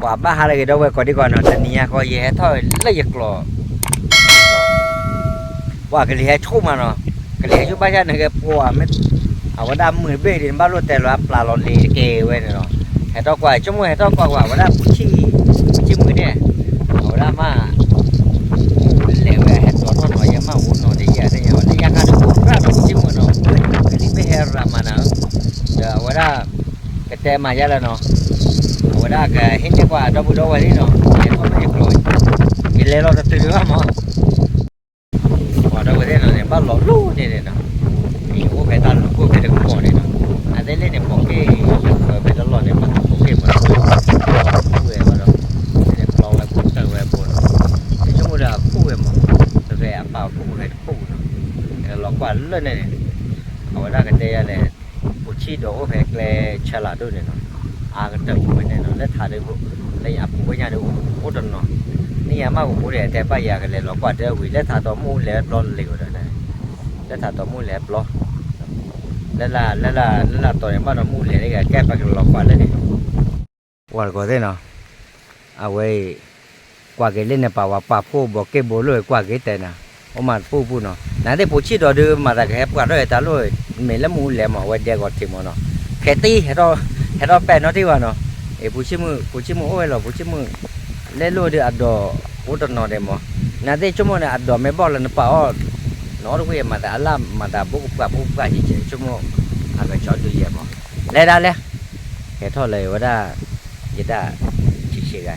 ပှၤဘၣ်ဟးလၢဂ့ၤဒီပုၢ်ဝဲၢ်ကိးဒံကီးနီၤ, တနံၤညါဃီယဟဲထီၣ်လၢယကျိာ် ပှၤကလံၤဟဲဆိကမးနီၤ, ကလံၤဟဲဆိဘၣ်ဆၣ်န့ၣ်က့ၤပှၤမ့ၢ် အဝဲဒၣ်မုာ်တဘ့ၣ်ဒ်န့ၣ် ဘၣ်လိၣ်တဲလီၤအပျၢ်လီၤလ့ၤတက့ၢ်ဝဲန့ၣ်နီၤ, ဟဲထီၣ်ကွၢ် ဆိကမိၣ်ဟဲထီၣ်ကွၢ်ကွၢ် အဝဲဒၣ်ပူၤဆံၣ် ပူၤဆံၣ်မုၢ်န့ၣ်, အဝဲဒၣ်မ့ၢ် မ့ၢ်လဲၤဝဲဟဲဒိးထီၣ်နီၤ, ယမ့ၢ်အိၣ်နီၤဒီးယဲ သ့ၣ်ညါဝဲလၢယဲခါဒီး ပှၤရၣ်ဒီးပူၤဆံၣ်မုၢ်နီၤ, ကလံၤမ့ၢ်ဟဲရၤမၤနၤဧၢ, ဒီးအဝဲဒၣ် ကတဲမၤယဲလၢနီၤ, အဝဲဒၣ်ကဟ့ၣ်န့ၢ်ကွၢ်ဒီပုၢ်ဒီဝဲၢ်သ့ၣ်နီၤ, ဟဲထီၣ်လၢယကျိာ်, ယလဲၤလီၤတတုၤဒံးဘၣ်မး ပှၤဒီပုၢ်ဝဲၢ်သ့ၣ်နီၤန့ၣ် ဘၣ်လီၤလိၣ်န့ၣ်န့ၣ်နီၤ, အိၣ်ဖဲတၢ်လူၤခိၣ်ဖဲတကမီၤန့ၣ်နီၤ, အသ့ၣ်လၢန့ၣ် ပိာ်က့ၣ် ဖဲတလီၢ်န့ၣ် ပှၤပိာ်က့ၣ်မၤ ပူၤဝဲဘၣ်ဒီး, န့ၣ်ကျီဝဲပူၤတၢ်ဝဲပူၤနီၤ, ဆိကမိၣ်ဒီးအပူၤဝဲမး, ဖဲအပၢ်ပူၤဖဲတပူၤနီၤ, လီၤကွၢ်လၢန့ၣ်န့ၣ်, အဝဲဒၣ်ကတဲယၤန့ၣ် ပူၤဆံၣ်ဒီးအိၣ်ဖဲကျဲဆၢလၤဒိၣ်န့ၣ်နီၤ, အါကတၢၢ်ပူၤဝဲန့ၣ်နီၤ, လၢထးဒုး လၢအပူၤဝဲညါဒုး အိၣ်တနီၤ, န့ၣ်ယမ့ၢ်ကပူၤဒီး အတဲဘၣ်ယၤကလဲၤလီၤကွၢ်တၢ်ဝံၤ လၢထးတီမုၢ်လဲၤပျီလံၤဝဲဒီး, လၢထးတီမုၢ်လဲၤပျီ, လၢလၢ လၢလၢတီၤန့ၣ် ဘၣ်ဒီးမုၢ်လဲၤန့ၣ် ကဲပကလဲၤလီၤကွၢ်လၢန့ၣ် ဝၤတကိးသ့ၣ်နီၤ, အဝဲအံၤ ကွၢ်က့ၤလၢန့ၣ် ပာ်ဝဲပာ်ဖှိၣ်ဘီးက့ၣ်ဘိလိၣ် ကွၢ်က့ၤတဲနၤ, အိၣ်မးတပူၤပူၤနီၤ, နသ့ၣ်ပူၤဆံၣ်ဒီးဒုး မၤသးကဟဲပှၢ်ထီၣ်အတၢ်လိၣ်, မ့ၢ်လၢမ့ၣ်အူလဲၤမး အဝဲဒဲကီးထံးမးနီၤ, ခဲတံၢ် ဟဲထီၣ်ပဲာ်နီတံၢ်ဘၣ်နီၤ, အ့ၣ် ပူၤဆံၣ်မုၣ် ပူၤဆံၣ်မုၣ်အိၣ်ဝဲလီၤ ပူၤဆံၣ်မုၣ်, လဲလိၣ်ဒုးအဒိး အိၣ်တနီၤဒဲးမး, နသ့ၣ်ဆိကမိၣ်န့ၣ် အဒိးမ့ၢ်ဘီၣ်လၢနပာ်အီၤ, နီတဝံၣ်မၤသးအလၣ်မၤသးဘူးကပှၢ်ဘူးကပှၢ်ကဲကဲ ဆိကမိၣ်, အကကၠီဒုးယဲၢ်မး, လဲၤဒၣ်လဲၤ ဟဲထီၣ်လၢဝဲဒၣ်, ယတၢ်ဆံးဆံးဂၤ,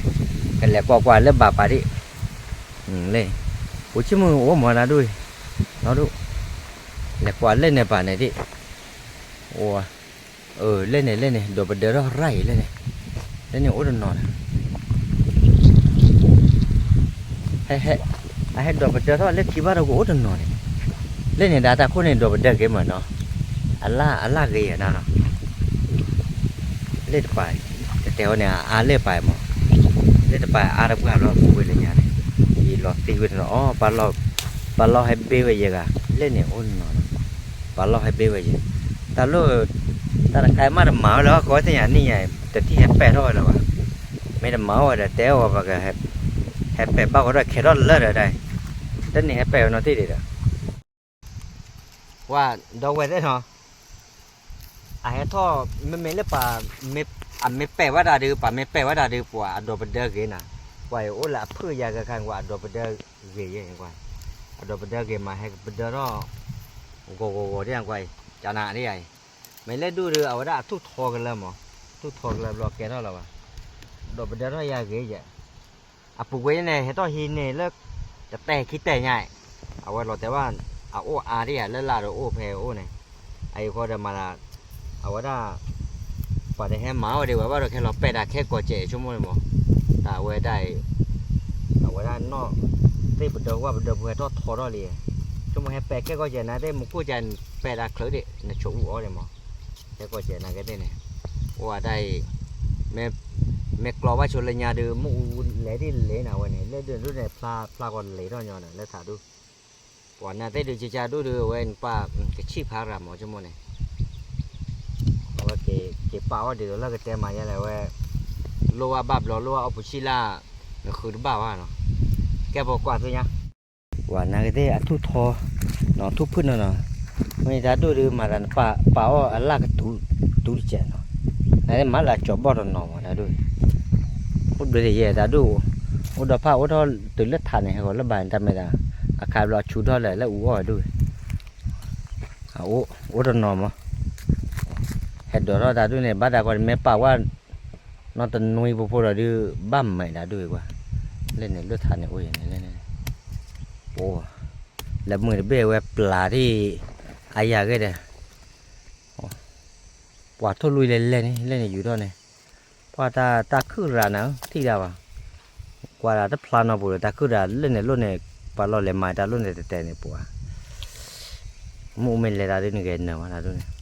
ကလဲၤကွၢ်ကွၢ်လၢဘၣ်ပာ်ဒံး, လၢ, ပူၤဆံၣ်မုၣ်အိၣ်မးနၤဒိၣ်, နဒိၣ်, လဲၤကွၢ်လၢန့ၣ်ပာ်န့ၣ်ဒံး, အိၣ်, လၢန့ၣ်လၢန့ၣ် ဒိးပဒၢထီၣ်ရၢ်အံၤလၢန့ၣ်, လၢန့ၣ်အိၣ်တနီၤန့ၣ် ဟဲ, အဟဲဒိးပဒၢထီၣ်လၢခံဘၣ်ဒီးကအိၣ်တနီၤန့ၣ်, လၢန့ၣ်ဒၣ်တၢ်ခိၣ်န့ၣ်ဒိးပဒၢက့ၤမးနီၤ, အလၣ် အလၣ်ဂ့ၤယဲနၤနီၤ, လၢတပၤ, တတဲအီၤန့ၣ် အအါလၢပာ်မး, လၢတပၤအါတပှၢ်လီၤ ပူၤဝဲလၢညါန့ၣ်, ယလီၤသံဝဲန့ၣ်လီၤ အီ, ပာ်လီၢ်ဟဲဘ့ဝဲယဲဂၤ, လၢန့ၣ်အိၣ်နီၤနီၤ, ပာ်လီၢ်ဟဲဘ့ဝဲယဲ, တၢ်လိၣ်, တၢ်တခါမးတမၤဝဲလၢၤ ဃီသ့ၣ်ညါန့ၣ်ယါ, တထံၣ်ဟဲပဲာ်ထီၣ်ဝဲလၢၤဘၣ်, မ့ၢ်တမၤဝဲဒီးတဲအီၤပှၤက, ဟဲပဲာ်ဘၣ်ဃီဒီးခဲထီၣ်လၢာ်ဒီးဒၣ်, တန့ၢ်ဟဲပဲာ်ဝဲနီတံၢ်ဒံးဒီး ပှၤဒီပုၢ်ဝဲၢ်သ့ၣ်နီၤ, အဟဲထီၣ်, မ့မ့ၢ်လၢပှၤ, အမ့ၢ်ပဲာ်ဝဲဒၣ်ဒီး ပှၤမ့ၢ်ပဲာ်ဝဲဒၣ်ဒီး ပှၤအဒိးပဒၢဂ့ၤနၤ, ပှၤအံၤအိၣ်လၢအဖုၣ်ယၤဂ့ၤခါ ပှၤအဒိးပဒၢဂ့ၤယဲန့ၣ်ကွၢ်, အဒိးပဒၢဂ့ၤမး ဟဲကပဒၢထီၣ်, ဂီၤဂီၤဂီၤဒ်ကွၢ်အံၤ ကနၤဒ်အံၤ, မ့ၢ်လၢဒူၣ်ဒီး အဝဲဒၣ်အထူၣ်ထီကလၢမး, ထူၣ်ထီကလၢဘျီကဲထီၣ်လၢၤဘၣ်, ဒိးပဒၢထီၣ်ယၤဂ့ၤယဲ အပူၤကွံာ်န့ၣ် ဟဲထီၣ်ဟံးန့ၢ်လၢ တတဲာ်ခံတဲာ်ညါ, အဝဲလီၤတဲာ်ဘၣ်, အအိၣ်အါဒ်ယၤလၢလၢ်ဒီးအိၣ်ဖဲအိၣ်န့ၣ်, အအံၤဃီဒီးမၤသး, အဝဲဒၣ်, ပှၤတဟဲမၤဝဲဒံးဝဲဘၣ်ဒီး ခဲလီၤပဲာ်တၢ်ခဲကိာ်စဲးဆိကမိၣ်န့ၣ်မး, တၢ်အဝဲဒၣ်အံၤ, အဝဲဒၣ်နီၢ်, သ့ၣ်ပဒၢဝဲပဒၢပူၤဟဲထီၣ်ထီထီၣ်လံ, ဆိကမိၣ်ဟဲပဲာ်ခဲကိာ်စဲးနၤသ့ၣ် မူခိၣ်စဲး ပဲာ်တၢ်ချုးဒံး နဆိးအူအီၤဒံးမး, ခဲကိာ်စဲးနၤကဲသ့ၣ်န့ၣ်, အိၣ်အတၢ်အံၤ မ့ၢ်, မ့ၢ်ကျီဘၣ်ဆိလၢညါဒီး မ့ၣ်အူလဲၤဒ်လဲၣ်နၤဝဲန့ၣ် လၢဒုးဒုးန့ၣ် ဖျါဖျါကီးလဲၤထီၣ်ညီနၤလၢထးဒူၣ်, ပှၤနၤသ့ၣ်ဒုးကကၢဒူၣ်ဒီး အဝဲန့ၣ်ပၢ်, ကဆံၣ်ဖးရၤမးဆိကမိၣ်န့ၣ်, အဝဲက့ၤပာ်အီၣ်ဒံးဒီးလၢကတဲမၤယဲလဲၣ်ဝဲ, လိၣ်ဘၣ်ဘၣ်ဘျီ လိၣ်ဘၣ်အီၣ်ပူၤဆံၣ်လၢ်, နဃုတဘၣ်ဘၣ်နီၤ, ကဲပကွၢ်သ့ၣ်ညါ ပှၤနာ်က့သ့ၣ်အထူၣ်ထီ, နီၢ်ထူၣ်ဖုၣ်နီၢ်နီၢ်, မ့ၢ်တၢ်ဒိၣ်ဒုးမၤသးနပာ်အီၣ်အလၣ်ကတူၤ, တူၤတစဲးနီၤ, နသ့ၣ်မၤလၢအကၠီၤဘီၣ်တနီၤမးတၢ်ဒိၣ်, အိၣ်ဘျုးတယဲၢ်တၢ်ဒိၣ်, အိၣ်ဒီးဖၣ်အိၣ်ထီၣ်တုၤလၢထးန့ၣ် ဟဲဂီၤလၢဘၣ်န့ၣ် တၢ်မဲာ်သး, အခါဘျီအဆူၣ်ထီၣ်လၢာ်လၢအူအီၣ်ဝဲဒၣ်, အအိၣ်, အိၣ်တနီၤမး, ဟဲဒိးထီၣ်တၢ်ဒိၣ်န့ၣ် ဘၣ်တၢ်ကီန့ၣ် မ့ၢ်ပာ်ဝဲ နီၢ်တနွံဖိဖိဒီးဒုး ဘၣ်မဲာ်တၢ်ဒိၣ်အံၤကွၢ်, လၢန့ၣ်လၢထးန့ၣ်အိၣ်ယဲန့ၣ်လၢန့ၣ်, အိၣ်, လၢမုၢ်တဘ့ၣ်ဝဲပျၢ်ဒ်, အယၤဂ့ၤဒီး, ပှၤထိၣ်လွံၢ်လဲၤလဲၤန့ၣ် လၢန့ၣ်ယူၤထီၣ်န့ၣ်, ပှၤတၢ်ခုၣ်ရၤနၤ ထံၣ်ဒၣ်ဘၣ်, ကွၢ်ဒၣ်တဖျါနီၢ်ပူၤဒီး တၢ်ခုၣ်ရၤလၢန့ၣ်လိၣ်န့ၣ်, ပှၤလီၤလဲၤမၤတၢ်လိၣ်န့ၣ်တဲတဲန့ၣ်ပှၤ, မ့ၣ်အူမ့ၢ်လဲၤတၢ်ဒုးန့ၣ်ဂဲၤနၢၤဝဲဒၣ်ဒ်န့ၣ်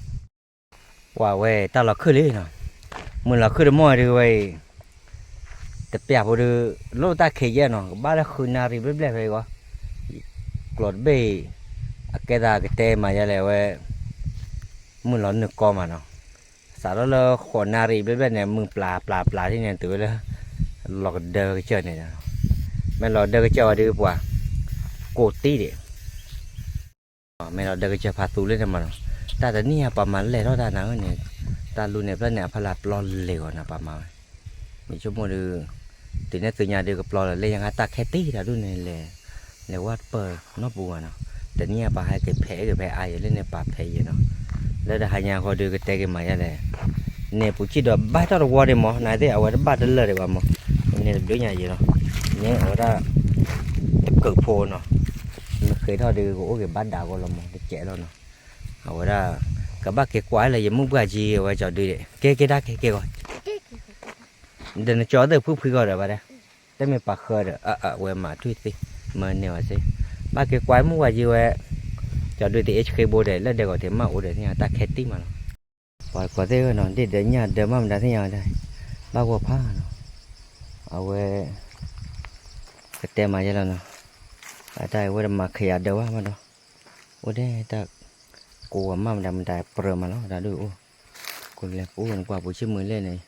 ပှၤဝဲတၢ်လီၤခုၣ်လံနီၤ, မုၢ်လီၤခုၣ်တမီၢ်ဒုးဝဲအံၤ, တပျၢ်ဖိဒုး, လိၣ်တၢ်ခံးယဲၢ်နီၤ ကဘၣ်လၢဃုနၣ်ရံၣ်ဘျဲၣ်ဘျဲၣ်ဖဲအံၤဂီၢ်, ကျိာ်တဘ့ၣ်အံၤ, အကဲသးကတဲမၤယဲလဲၣ်ဝဲ, မုၢ်လီၤနုာ်ကီမးနီၤ, စးထီၣ်လၢဃိးနၣ်ရံၣ်ဘျဲၣ်ဘျဲၣ်န့ၣ် မုၢ်ပျၢ်ပျၢ်ပျၢ်ထံၣ်န့ၣ် တုၤဝဲလၢ လီၤကဒၢကစၢၢ်န့ၣ်ဒီး, မ့ၢ်လီၤကဒၢကစၢၢ်ဝဲဒုးပှၤ, ကိးတံၢ်ဒံး, မ့ၢ်လီၤဒၢကစၢၢ်ဖးသူလၢန့ၣ်မးနီၤ, တၢ်တနံၣ်ညါပှၤမၤလဲၢ်ထီၣ်တၢ်နၤဧၢန့ၣ်, တၢ်လူန့ၣ်ဖျၢၣ်န့ၣ် အဖီလာ်ပျီလဲၤဂီၤနၤပှၤမၤဝဲ, မ့ၢ်ဆိကမိၣ်ဒီး, တုၤန့ၣ်သုညါဒုးကပျီလီၤလၢညါတၢ်ခဲတံၢ်တၢ်ဒူၣ်န့ၣ်လဲၤ, လဲၤဝဲတပၢၢ်နီတပူၤဘၣ်နီၤ, တနံၣ်ညါပှၤဟဲက့ၤဖဲးက့ၤဖဲးအါယဲလၢန့ၣ်ပှၤဖဲးယဲနီၤ, လၢတဟါညါဃီဒုးကတဲက့ၤမၤယဲလဲၣ် န့ၣ်ပူၤစံၣ်ဒီးဘၣ်ထီၣ်တဝီဒံးမး နသ့ၣ်အဝဲတဘၣ်တလၢာ်ဒံးဘၣ်မး, န့ၣ်တဘျုးညါယဲလီၤ, န့ၣ်အဝဲဒၣ်, တကၢၢ်ဖိနီၤ, မ့ၢ်ဃ့ထီၣ်ဒုးကအိၣ်က့ၤဘၣ်ဒးကီလီၤမး တကဲးလီၤနီၤ, အဝဲဒၣ်, ကဘၣ်က့ၤကွၢ်လၢယမုၢ်ပှၢ်ကံအဝဲကၠီၤဒုးဒံး ကဲက့ၤတၢ်ကဲက့ၤဂီၤ ဒီးနကၠီသ့ၣ်ဖုဖုဂီၤဒီးဘၣ်ဒဲ, တမ့ၢ်ပာ်ဃၢဒီး အဝဲမၤထွံၣ်သ့, မၢန့ၢ်ဝဲစ့, ဘၣ်က့ၤကွၢ်မုၢ်ဝဲကံဝဲ, ကၠီၤဒုးသ့ၣ်အ့ၣ်ဆှ့ဘိဒီး လၢဒဲကီၤတ့ၢ်မၢ်အိၣ်ဒီးသ့ၣ်ညါတၢ်ခဲတံၢ်မးလီၤ, ပှၤတကိးသ့ၣ်နီၤ ဒ့ၣ်ဒီးညၣ်ဒီးမၢ်မတၤသ့ၣ်ညါဝဲဒၣ်, ဘၣ်ဂီၢ်ဖးနီၤ, အဝဲ, ကတဲမၤယဲလီၤနီၤ, အတၢ်အဝဲတမၤခယၤဒၢးဘၣ်မးဒီး, အိၣ်ဒဲတၢ်, ကိးဝဲမၢ်မတၤမတၤပြၢၤမးလီၤ တၢ်ဒုးအိၣ်, ကိးလဲၤပူၤနကွၢ်ပူၤဆ့ၣ်မုၢ်လဲၣ်န့ၣ်,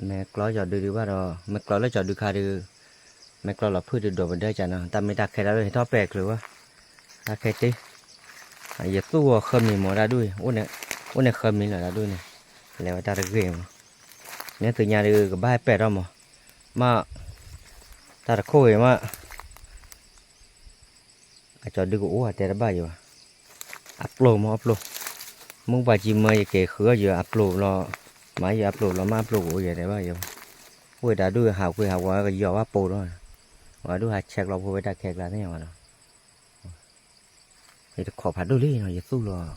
မ့ၢ်ကျီကၠီၤဒုးဒုးဘၣ်ဒီး မ့ၢ်ကျီလၢကၠီၤဒုးခါဒုး, မ့ၢ်ကျီလီၤဖုၣ်ဒုးဒိးပဒၢကနီၤ တၢ်မ့ၢ်တၢ်ခဲတၢ်ဒုးဟဲထီၣ်ပဲာ်ချုးဝဲ, တၢ်ခဲတ့ၢ်, ယသူၣ်ဂီၤဃၢမံၤမးတၢ်ဒုး, အိၣ်န့ၣ်ဃၢမံၤလီၤတၢ်ဒုးန့ၣ်, လဲၤဝဲတၢ်တဂ့ၤမး, န့ၣ်သုညါဒုးကဘၣ်ဟဲပဲာ်ထီၣ်မး, မ့ၢ်, တၢ်တခိၣ်ဂ့ၤမး အကၠီၤဒုးကအိၣ်အတဲတဘၣ်ယၤဘၣ်, အပျိမးအပျိ, မုၢ်ပှၤကံမၢယက့ၤဃုအီၣ်ယၤအပျိလီၤ, မၤယၤအပျိလီၤ မ့ၢ်အပျိကအိၣ်ယၤတဲဘၣ်ယၤဘၣ်, အိၣ်ဝဲတၢ်ဒုးဟးကွံာ်ဟးဝဲကယီၤဘၣ်ပိာ်ဒီး, ဝဲဒုးဟးဆဲးကျိးဖိဝဲတၢ်ခဲကျါသ့ၣ်ညါဘၣ်ဒီး ယတခိးဖးဒိၣ်လံနီၤ ယသူၣ်လီၤ,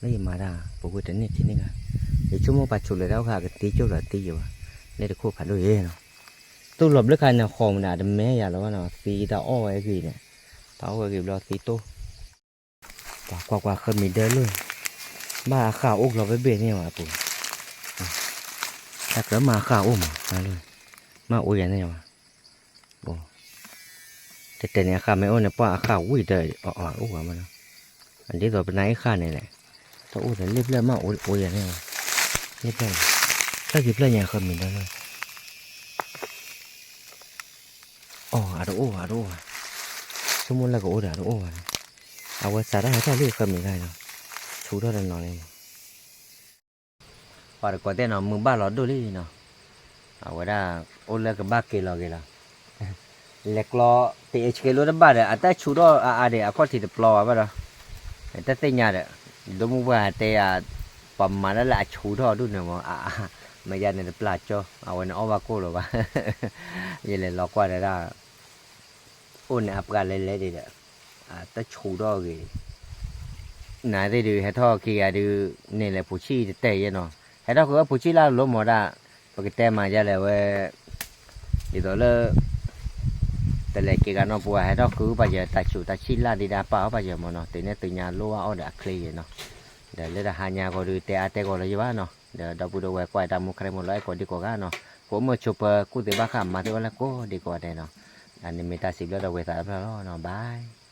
လၢယမၤတၢ် ပဝဲတန့ၢ်ခံန့ၢ်ဂၤ, ယဆိကမိၣ်ပှၤဆူးလၢတၢ်အိၣ်ခါကသံကၠိၣ်လီၤသံယၤဘၣ်, လၢတခိၣ်ဖးဒိၣ်ယဲနီၤ, သူၣ်လီၤဘျုးခါန့ၣ် ဃီမနုၤတမဲယၤလီၤဘၣ်နီၤ သံတၢ်အီၣ်ဝဲအဂ့ၤန့ၣ်, တၢ်အီၣ်ဝဲအဂ့ၤဘျီသံတိၢ်, ပှၤကွၢ်ကွၢ်ဃၢမံၤဒၢလီၤ, ဘၣ်အဃၢ်အိၣ်ကျီဘ့ၣ်ဘ့ၣ်န့ၣ်ဝဲအပူၤ, တၢ်ကြၢးမ့ၢ်အဃၢ်အိၣ်မး, မ့ၢ်အိၣ်ယၤန့ၣ်ဝဲ တဲတဲန့ၣ် အဃၢ်မ့ၢ်အိၣ်န့ၣ် ပှၤအဃၢ်ဝံၣ်ဒီး အအိၣ်ဝဲမးနီၤ, ဒ်သိးပနၢ်အ့ၣ်ဃၢ်န့ၣ်လဲၣ်, တအိၣ်ဒီးလ့ၣ်ဖျၢၣ်မ့ၢ်အိၣ်ယၤန့ၣ်, လ့ၣ်ဖျၢၣ်, ဖျၢၣ်က့ၤဖျၢၣ်ညါဃၢမံၤဒီးလီၤ, အီၣ်အတအိၣ်ဘၣ်တအိၣ်ဘၣ်, ဆိကမိၣ်လၢကအိၣ်ဒီးတအိၣ်ဘၣ်နီၤ, အဝဲစးထီၣ်ဟဲထီၣ်လံဃၢမံၤခါအံၤနီၤ, ဆူးထီၣ်တနီၤန့ၣ်မး ပှၤတကိးသ့ၣ်နီၤ မုၢ်ဘၣ်လီၤဒိၣ်လံနီၤ, အဝဲဒၣ် အိၣ်လၢကဘၣ်က့ၤလီၤက့ၤလီၤ, လဲၤကျီ တ့အ့ၣ်ဆှ့လိတဘၣ်ဒီး အတၢ်ဆူးထီၣ်အါအါဒီး အခီၣ်ထံးတပျီဘၣ်ဘၣ်ဒီး, တသ့ၣ်ညါဒီး, ဒိၣ်မုၢ်ပှၢ်တဲယၤ, ပှၤမၤတၢ်လၢအဆူးထီၣ်ဒူၣ်န့ၣ်မး အါအါ, မ့ၢ်ယၤန့ၣ်တပျၢ်ကၠီ အဝဲန့ၣ်အီၣ်ဘၣ်ကိၣ်လီၤဘၣ်, ယလဲၤလီၤကွၢ်ဒီးဒၣ် အိၣ်န့ၣ်အပှၤလဲၤလဲၤဒံးဒီး, တၢ်ဆူးထီၣ်ဂ့ၤ, နသ့ၣ်ဒုး ဟဲထီၣ်ခံဂၤဒုး, န့ၣ်လဲၤပူၤဆံၣ်တတဲာ်ယဲနီၤ, ဟဲထီၣ်ဃုအပူၤဆံၣ်လၢလိမၤဒၣ်, ပကတဲမၤယဲလဲၣ်ဝဲ, ဒ်သိးလၢ တလဲၤက့ၤဂၤနီၢ်ပူၤ ဟဲထီၣ်ဃုပာ်ယဲတၢ်ဆူးတၢ်ဆံၣ်လၢဒံးဒၣ်ပာ်အီၣ်ပာ်ယဲမးနီၤ, တုၤန့ၣ်သုညါလိၣ်ဘၣ်အီၣ်ဒီးအချ့ယဲနီၤ, ဒီးလၢတဟါညါဃီဒုးတဲအါတဲဂီၤလၢယဘၣ်နီၤ, ဒီးဒီပုၢ်ဒီဝဲၢ်ကွၢ်တၢ်မူခရံာ်မူလီၤအဲၣ်ကိးဒံကိးဂၤနီၤ, ပအိၣ်မုာ်ဆိးပၢၤကူၣ်သ့ဘၣ်ဃးမၤသ့အီၤလၢကိးဒံကိးဂၤဒဲးနီၤ, အန့ၣ်မ့ၢ်တၢ်စံးဘျုးဒီးဝဲသးတဖျၢၣ်လီၤနီၤ, bye.